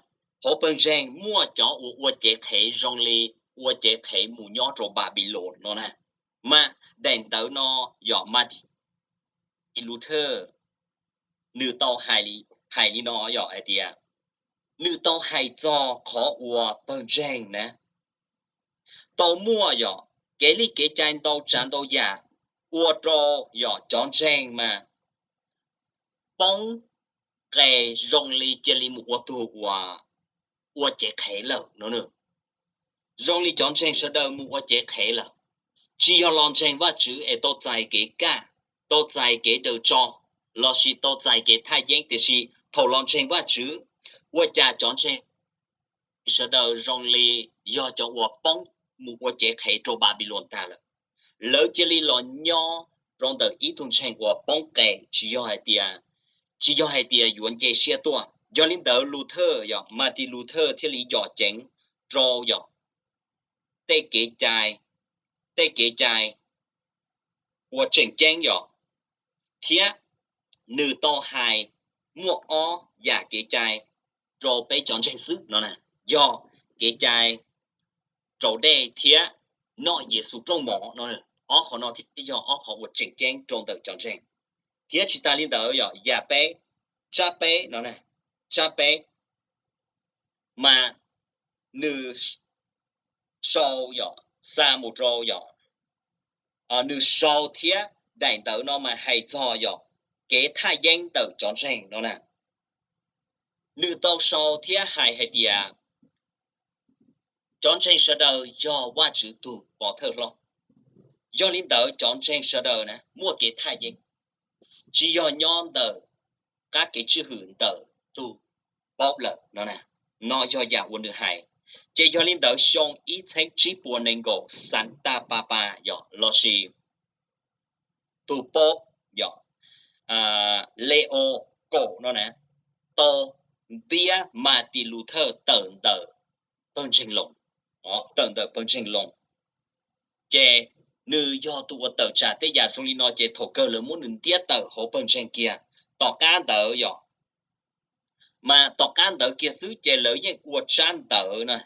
hauv pawg ntseeg muaj cov uas ua cev qhev zoo li ua cev qhev mus nyob rau Npanpiloos no na. Mas daim ntawv no yog Martin Luther nws tau hais li no, yog hais tias nws tau hais txog qhov uas pawg ntseeg na tau muaj yog kev li kev cai ntau tsav ntau yam ua rau yog cov ntseeg mas poob qes zoo li cia li mus ua tug uas ua cev qhev lawm no. Zoo li cov ntseeg sawv daws mus ua cev qhev lawm, tsis yog los ntseeg Vajtswv es tau txais kev kaj, tau txais kev daws tso, lossis tau txais kev thaj yeeb, tiam sis thaum los ntseeg Vajtswv, ua cas cov ntseeg sawv daws zoo li yog cov uas poob mus ua cev qhev rau Npanpiloos tag lawm. Lawv cia li los nyob rau ntawm ib tug ntseeg uas poob qes, tsis yog hais tias, tsis yog hais tias yuav nce siab tuaj. Yog li ntawd Luther, yog Martin Luther thiaj li yog ceev rau yog tej kev cai, tej kev cai uas tseem ceeb yog, thiab nws tau hais muaj ob yam kev cai rau peb cov ntseeg xwb no na, yog kev cai raus dej thiab noj Yexus rooj mov no. Ob qhov no thiaj yog ob qhov uas tseem ceeb rau ntawm cov ntseeg. Thiab tsis tas li ntawd yog yam peb, tsab peb no, tsab peb mas nws sau yog xa mus rau yog, nws sau thiab daim ntawv no mas hais txog yog kev thaj yeeb ntawm cov ntseeg no na. Nws tau sau thiab hais hais tias cov ntseeg sawv daws yog Vajtswv tus pov thawj hlob. Yog li ntawd cov ntseeg sawv daws na muaj kev thaj yeeb, tsis yog nyob ntawm qab kev tswj hwm ntawm tus paub lawm no. No yog yam uas nws hais. Ces yog li ntawd xyoo ib txheeb tsib puas nees nkaum Xantas Papas yog lossis tus paub yog Leo kaum no na tau ntiab Mas Tis Lus Thawj tawm ntawm pawg ntseeg Loos, tawm ntawm pawg ntseeg Loos. Ces nws yog tus uas tawm tsam tej yam zoo li no ces thaum kawg lawv muab nws ntiab tawm hauv pawg ntseeg kiag. Tom qab ntawd yom, mas tom qab ntawd kiag xwb ces lawv yeej ua tsab ntawv no,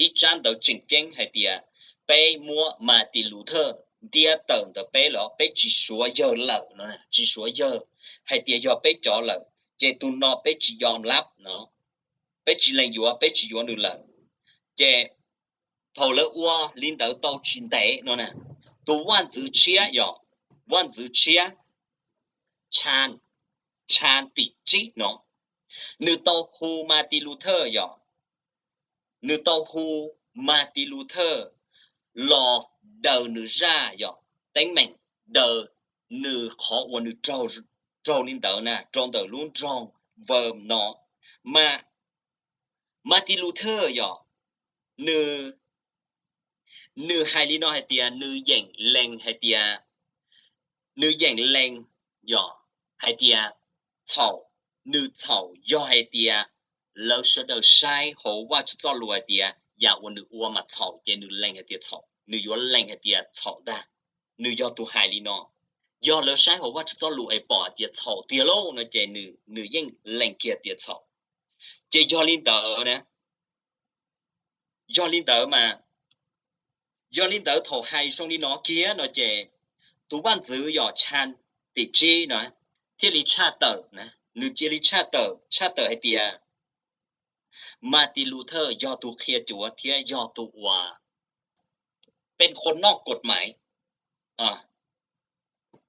ib tsab ntawv tseem ceeb hais tias peb muab Martin Luther ntiab tawm ntawm peb lawm, peb tsis suav yawg lawm no, tsis suav yawg hais tias yog peb cov lawm, ces tus no peb tsis yom lab no, peb tsis lees yuav, peb tsis yuav nws lawm. Ces thaum lawv ua li ntawd tau tsis ntev no na, tus vaj ntxwv tshiab yom, vaj ntxwv tshiab Chan, Chan tim tsib no, nws tau hu Martin Luther yom, nws tau hu Martin Luther los daws nws zaj yom, teeb meem, daws nws qhov uas nws raug li ntawd na rau ntawm lub nroog Worms no. Mas Martin Luther yom, nws, nws hais li no hais tias nws yeem lees hais tias, nws yeem lees yom, hais tias txhaum, nws txhaum yog hais tias lawv sawv daws saib hauv Vajtswv txoj lus hais tias yam uas nws ua mas txhaum ces nws lees hais tias txhaum, nws yuav lees hais tias txhaum ntag. Nws yog tus hais li no. Yog lawv saib hauv Vajtswv txoj lus es pom hais tias txhaum tiag lauj no ces nws yeej lees kiag tias txhaum. Ces yog li ntawd na, yog li ntawd mas, yog li ntawd thaum hais zoo li no kiag no ces tus vaj ntxwv yog Chan tim tsib no thiaj li tshaj tawm, nws cia li tshaj tawm, tshaj tawm hais tias Martin Luther yog tus qhia cuav thiab yog tus uas peb qhua noj kaum maiv.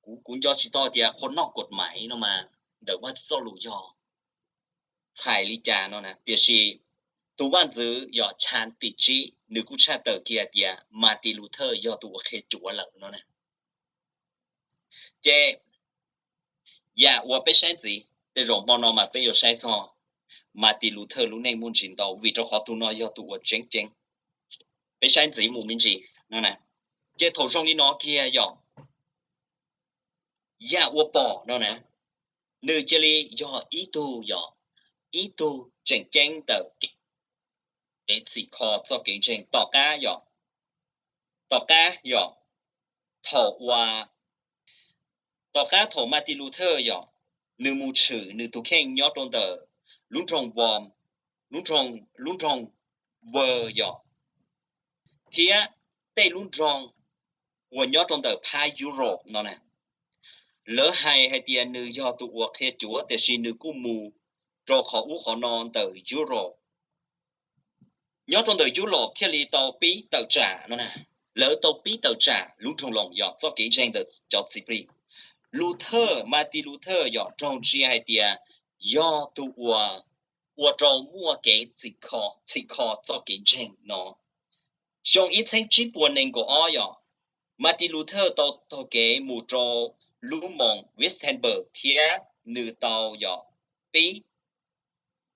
Kuv, kuv nco tsis tau tias qhua noj kaum maiv no mas ntawm Vajtswv txoj lus yog txhais li cas no na, tiam sis tus vaj ntxwv yog Chan tim tsib nws kuj tshaj tawm kiag tias Martin Luther yog tus uas qhia cuav lawm no na. Ces yam uas peb saib ntxiv, tej zaum hmo no mas peb yuav saib txog Martin Luther lub neej muaj ntsis ntau vim rau qhov tus no yog tus uas tseeb ceeb. Peb saib ntxiv mus me ntsis no na. Ces thaum zoo li no kiag yog yam uas pom no na, nws cia li yog ib tug yog ib tug tseem ceeb ntawm kev txhim kho txoj kev ntseeg tom qab yog, tom qab yog thaum uas, tom qab thaum Martin Luther yog nws mus tshwm nws tus kheej nyob rau ntawm lub nroog Worms, lub nroog Worms yog, thiab tej lub nroog uas nyob rau ntawm phab Europe no na. Lawv hais hais tias nws yog tus uas qhia cuav tiam sis nws kuj mus rau qhov ub qhov no ntawm Europe. Nyob rau ntawm Europe thiaj li tau pib tawm tsam no na. Lawv tau pib tawm tsam lub nroog Loos yog txoj kev ntseeg ntawm cov Txiv Plig. Luther, Martin Luther yog raug ntsia hais tias yog tus uas ua rau muaj kev txhim kho txoj kev ntseeg no. Xyoo ib txheeb tsib puas nees nkaum ob yog Martin Luther tau taug kev mus rau lub moos Wittenberg thiab nws tau yog pib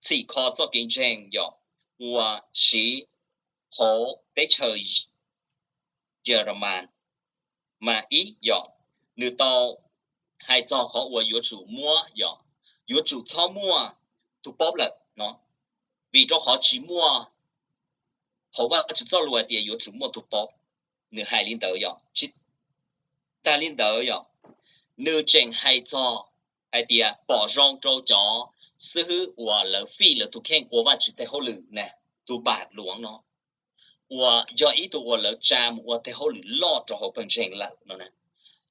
txhim kho txoj kev ntseeg yog ua siv hauv teb chaws Yelamas mas ib yog nws tau hais txog qhov uas yuav tsum muab yog yuav tsum txhob muaj tus pob lawm no, vim rau qhov tsis muaj hauv Vajtswv txoj lus hais tias yuav tsum muaj tus pob. Nws hais li ntawd yog tsis tas li ntawd yog nws tseem hais txog hais tias pom zoo rau cov xib hwb uas lawv fij lawv tus kheej ua Vajtswv tej hauj lwm na, tus Npam Luav no uas yog ib tug uas lawv tsa mus ua tej hauj lwm loj rau hauv pawg ntseeg lawm no na,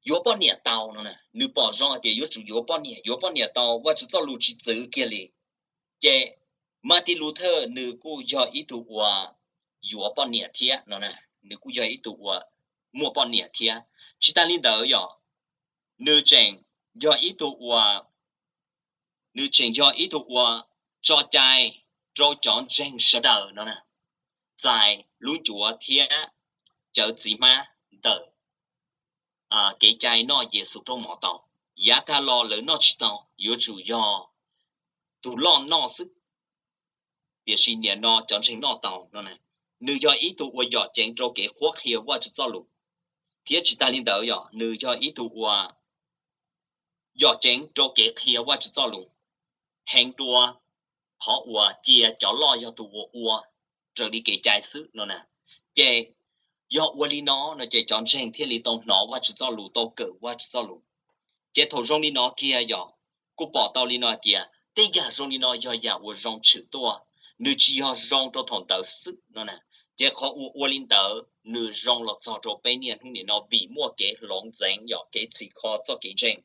yuav poj niam tau no na. Nws pom zoo hais tias yuav tsum yuav poj niam, yuav poj niam tau, Vajtswv txoj lus tsis txwv kiag li. Ces Martin Luther nws kuj yog ib tug uas yuav poj niam thiab no na, nws kuj yog ib tug uas muaj poj niam thiab. Tsis tas li ntawd yog nws tseem yog ib tug uas, nws tseem yog ib tug uas tso cai rau cov ntseeg sawv daws no na, txais lub ncuav thiab cawv txiv hmab ntawm kev cai noj Yexus rooj mov tau. Yav tag los lawv noj tsis tau, yuav tsum yog tus loj noj xwb, tiam sis niam no cov ntseeg noj tau no na. Nws yog ib tug uas yom ceev rau kev qhuab qhia Vajtswv txoj lus, thiab tsis tas li ntawd yog nws yog ib tug uas yom ceev rau kev qhia Vajtswv txoj lus heev dua qhov uas cia cov loj yog tus uas ua raws li kev cai xwb no na. Ces Yog ua li no no ces cov ntseeg thiaj li tau hnov Vajtswv txoj lus, tau kawm Vajtswv txoj lus. Ces thaum zoo li no kiag yog kuj pom tau li no hais tias tej yam zoo li no yog yam uas zoo tshwm tuaj, nws tsis yog zoo rau thaum ntawd xwb no na. Ces qhov uas ua li ntawd nws zoo los txog rau peb niaj hnub nim no vim muaj kev hloov ntxeev yog kev txhim kho txoj kev ntseeg.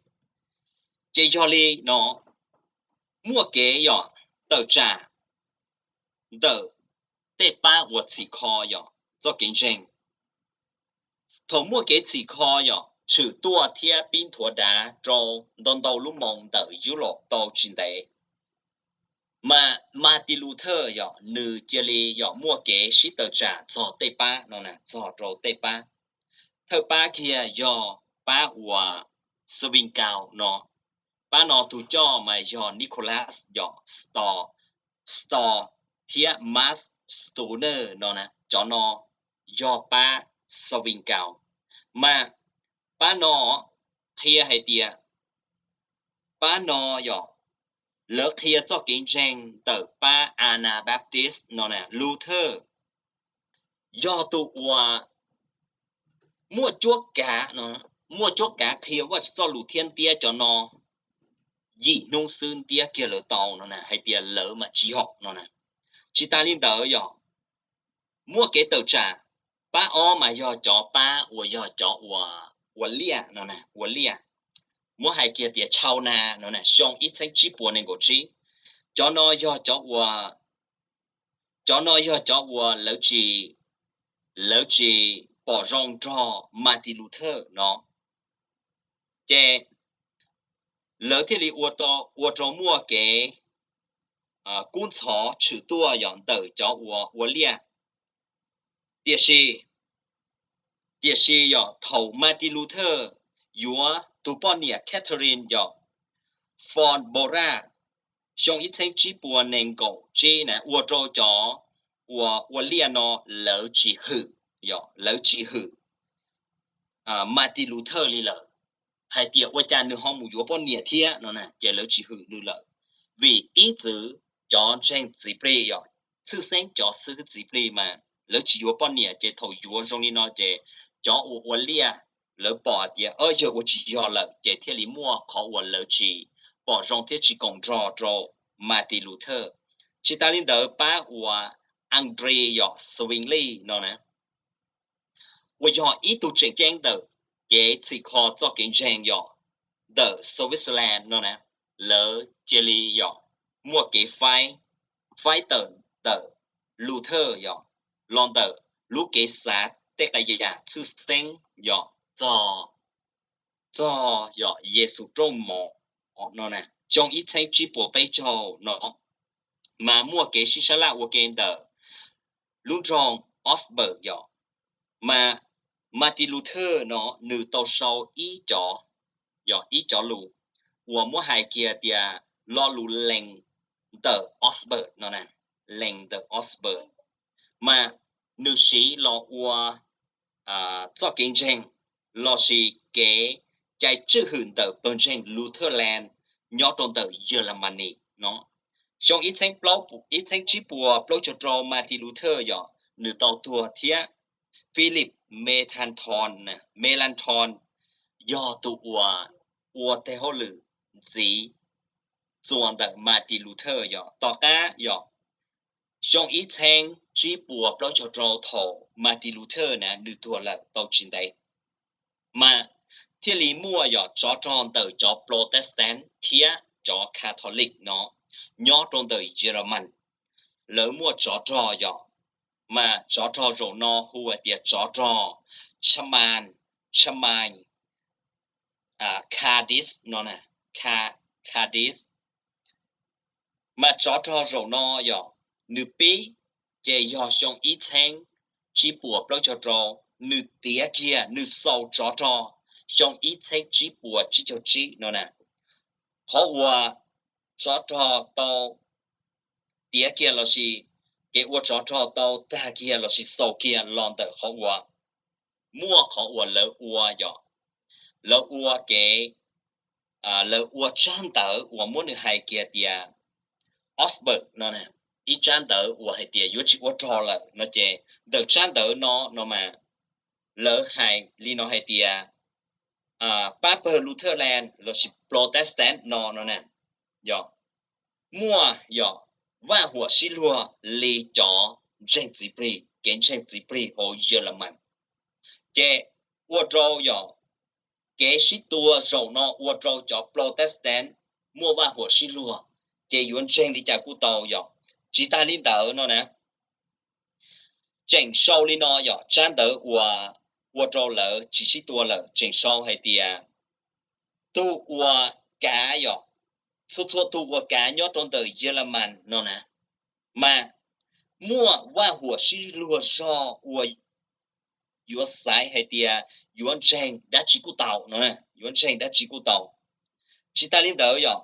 Ces yog li no muaj kev yog tawm tsam ntawm tej pab uas txhim kho yog txoj kev ntseeg. Thaum muaj kev txhim kho yog tshwm tuaj thiab pib nthuav dav rau ntau ntau lub moos ntawm Europe tau tsis ntev, mas Martin Luther yog nws cia li yog muaj kev sib tawm tsam txog tej pab no na, txog rau tej pab. Thawj pab kiag yog pab uas Zwingli no. Pab no tus coj mas yog Nicholas yog Storr, Storr thiab Max Stirner no na. Cov no yog pab Zwingli. Mas pab no qhia hais tias pab no yog lawv qhia txoj kev ntseeg ntawm pab Anabaptist no na. Luther yog tus uas muaj cuab kav, muaj cuab kav qhia Vajtswv txoj lus thiab ntiab cov no yim hnub xwb ntiab kiag lawv tau no na, hais tias lawv mas tsis yog no na. Tsis tas li ntawd yog muaj kev tawm tsam. Pab ob mas yog cov pab uas yog cov ua liaj no na, ua liaj, muab hais kiag tias tshau na no na, xyoo ib txheeb tsib puas nees nkaum tsib. Cov no yog cov ua, cov no yog cov uas lawv tsis, lawv tsis pom zoo nrog Martin Luther no. Ces lawv thiaj li ua rau muaj kev kub ntxhov tshwm tuaj yog ntawm cov uas ua liaj. Tiam sis, tiam sis yog thaum Martin Luther yuav tus poj niam Catherine yog von Bora xyoo ib txheeb tsib puas nees nkaum tsib na, ua rau cov uas ua liaj no lawv tsis hwm, lawv tsis hwm Martin Luther li lawm, hais tias ua cas nws ho mus yuav poj niam thiab no na, ces lawv tsis hwm nws lawm. Vim ib txwm cov ntseeg txiv plig yog tshwj xeeb cov xib hwb txiv plig mas lawv tsis yuav poj niam, ces thaum yuav zoo li no ces cov uas ua liaj lawv pom tias yawg ua tsis yog lawm, ces thiaj li muaj qhov uas lawv tsis pom zoo thiab tsis koom nrog rau Martin Luther. Tsis tas li ntawd pab uas Andreas Zwingli no na, uas yog ib tug tseem ceeb ntawm kev txhim kho txoj kev ntseeg yog ntawm Switzerland no na, lawv cia li yog muaj kev faib, faib tawm ntawm Luther yog los ntawm lub kev xav tej qee yam tshwj xeeb yog txog, txog yog Yexus rooj mov no na. Xyoo ib txheeb tsib puas peb caug no mas muaj kev sib sab laj ua ke ntawm lub nroog Augsburg yog, mas Martin Luther no nws tau sau ib cov, yog ib cov lus uas muab hais kiag tias lo lus lees ntawm Augsburg no na, lees ntawm Augsburg, mas nws siv los ua txoj kev ntseeg lossis kev cai tswj hwm ntawm pawg ntseeg Lutherland nyob rau ntawm Yelemas no. Xyoo ib txheeb tsib puas plaub caug rau Martin Luther yog nws tau tuag thiab Philip Melanchthon, Melanchthon yog tus uas ua tes hauj lwm ntxiv txuas ntawm Martin Luther yog. Tom qab yog xyoo ib txheeb tsib puas plaub caug rau thaum Martin Luther na nws tuag lawm tau tsis ntev, mas thiaj li muaj yog tsov rog ntawm cov Protestant thiab cov Catholic no nyob rau ntawm Yelemas. Lawv muaj tsov rog yog, mas tsov rog zaum no hu hais tias tsov rog Chaman, Chaman Cadiz no, Cadiz. Mas tsov rog zaum no yog nws pib, ces yog xyoo ib txheeb tsib puas plaub caug rau, nws tiav kiag nws xaus tsov rog xyoo ib txheeb tsib puas tsib caug tsib no na. Qhov uas tsov rog tau tiav kiag lossis kev ua tsov rog tau tag kiag lossis xaus kiag los ntawm qhov uas muaj qhov uas lawv ua yog, lawv ua kev, lawv ua tsab ntawv uas muab nws hais kiag tias Augsburg no, ib tsab ntawv uas hais tias yuav tsis ua rog lawm no ces ntawm tsab ntawv no no mas lawv hais li no hais tias pab pawg Lutherland lossis Protestant no no na, yog muaj yog vaj huam sib luag li cov ntseeg txiv plig, kev ntseeg txiv plig hauv Yelemas. Ces ua rau yog kev sib tua zaum no ua rau cov Protestant muaj vaj huam sib luag, ces yuav ntseeg li cas kuj tau yog. Tsis tas li ntawd no na, tseem sau li no yog tsab ntawv uas ua rau lawv tsis sib tua lawm, tseem sau hais tias tug uas kav yog, txhua txhua tug uas kav nyob rau ntawm Yelemas no na, mas muaj vaj huam sib luag zog uas yuav xaiv hais tias yuav ntseeg dab tsi kuj tau no, yuav ntseeg dab tsi kuj tau. Tsis tas li ntawd yog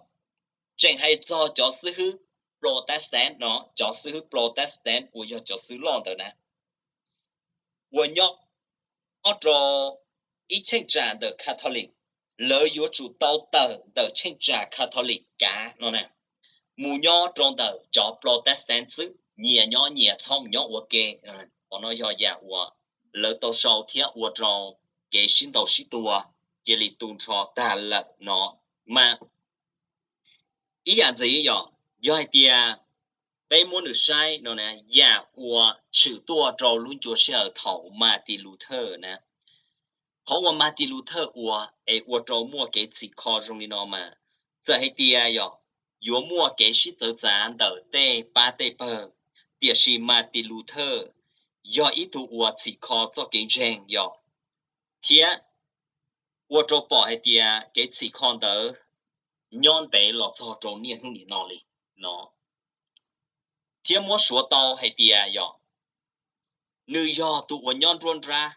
tseem hais txog cov xib hwb Protestant no, cov xib hwb Protestant uas yog cov xib hwb loj ntawd na, uas nyob rau ib cheeb tsam ntawm Catholic, lawv yuav tsum tau tawm ntawm cheeb tsam Catholic kav no na, mus nyob rau ntawm cov Protestant xwb, nyias nyob nyias, txhob mus nyob ua ke. Qhov no yog yam uas lawv tau sau thiab ua rau kev sib ntaus sib tua cia li tu nrho tag lawm no. Mas ib yam ntxiv yog, yog hais tias peb muab nws saib no na, yam uas tshwm tuaj rau lub ncua sij hawm thaum Martin Luther na, qhov uas Martin Luther ua es ua rau muaj kev txhim kho zoo li no mas, txawm hais tias yog yuav muaj kev sib txawv txav ntawm tej pab tej pawg, tiam sis Martin Luther yog ib tug uas txhim kho txoj kev ntseeg yog, thiab ua rau pom hais tias kev txhim kho ntawd nyob ntev los txog rau niaj hnub nim no li no, thiab muab suav tau hais tias yog nws yog tus uas nyob nruab nrab,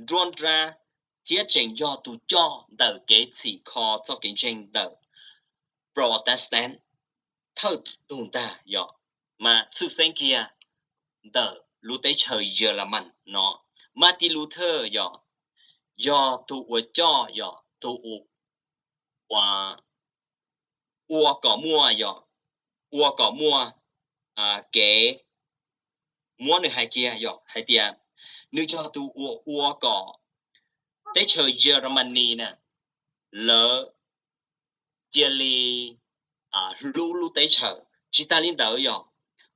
nruab nrab, thiab tseem yog tus coj ntawm kev txhim kho txoj kev ntseeg ntawm Protestant thawj tug ntag yog, mas tshwj xeeb kiag ntawm lub teb chaws Yelemas no. Martin Luther yog, yog tus uas coj, yog tus uas ua kom muaj, yog ua kom muaj kev, muab nws hais kiag yog hais tias nws yog tus uas ua kom teb chaws Yelemas na, lawv cia li hlub lub teb chaws. Tsis tas li ntawd yog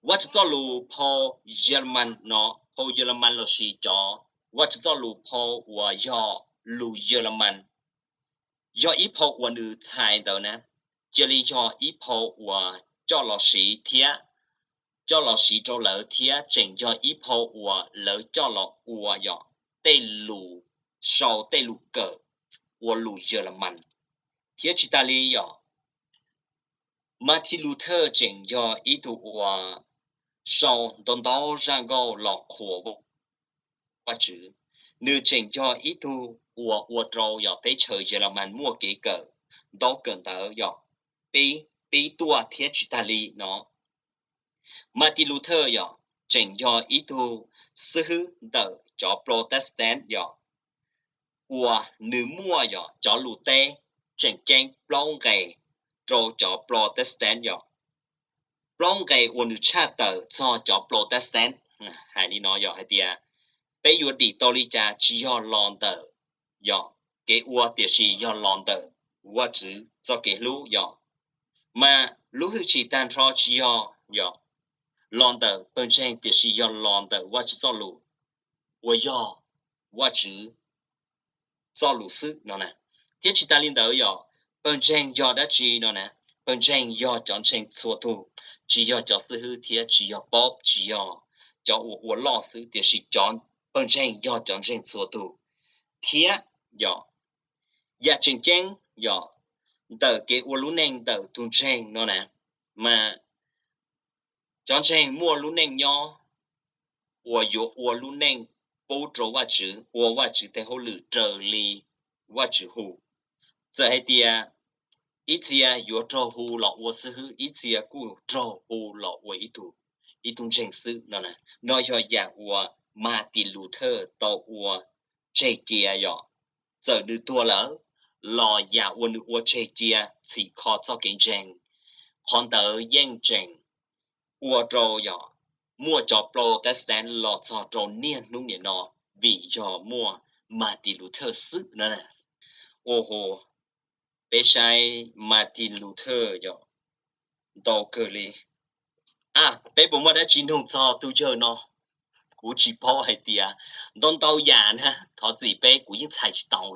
Vajtswv txoj lus phau Yelemas no, phau Yelemas lossis cov Vajtswv txoj lus phau uas yog lus Yelemas, yog ib phau uas nws txhais ntawd na, cia li yog ib phau uas coj los siv thiab, coj los siv rau lawv thiab tseem yog ib phau uas lawv coj los ua yog tej lus sau, tej lus kawm ua lus Yelemas. Thiab tsis tas li yog Martin Luther tseem yog ib tug uas sau ntau ntau zaj nkauj los qhuas Vajtswv. Nws tseem yog ib tug uas ua rau yog teb chaws Yelemas muaj kev kawm ntaub kawm ntawv yog pib, pib tuaj thiab tsis tas li no. Martin Luther yog tseem yog ib tug xib hwb ntawm cov Protestant yog, uas nws muaj yog cov lus teb tseem ceeb plaub nqe rau cov Protestant yog, plaub nqe uas nws tshaj tawm txog cov Protestant. Hais li no yog hais tias peb yuav dim tau li cas tsis yog los ntawm yog kev ua, tiam sis yog los ntawm Vajtswv txoj kev hlub yog. Mas lub hwj chim tag nrho tsis yog yog los ntawm pawg ntseeg, tiam sis yog los ntawm Vajtswv txoj lus uas yog Vajtswv txoj lus xwb no na. Thiab tsis tas li ntawd yog pawg ntseeg yog dab tsi no na, pawg ntseeg yog cov ntseeg txhua tug, tsis yog cov xib hwb thiab tsis yog pope, tsis yog cov uas ua loj xwb, tiam sis cov pawg ntseeg yog cov ntseeg txhua tug. Thiab yog yam tseem ceeb yog ntawm kev ua lub neej ntawm tus ntseeg no na, mas cov ntseeg muaj lub neej nyob uas yuav ua lub neej pub rau Vajtswv, ua Vajtswv tej hauj lwm raws li Vajtswv hu. Txawm hais tias ib txhia yuav raug hu los ua xib hwb, ib txhia kuj raug hu los ua ib tug, ib tug ntseeg xwb no na. No yog yam uas Martin Luther tau ua tseg cia yog, txawm nws tuag lawm los yam uas nws ua tseg cia txhim kho txoj kev ntseeg, qhov ntawd yeej tseem ua rau yog muaj cov Protestant los txog rau niaj hnub niam no vim yog muaj Martin Luther xwb na. Ua ho, peb saib Martin Luther yog ntau kawg li. A, peb puas muaj dab tsi nug txog tus yawg no? Kuv tsis paub hais tias, ntau ntau yam na, thov txim peb, kuv yeej txhais tsis tau.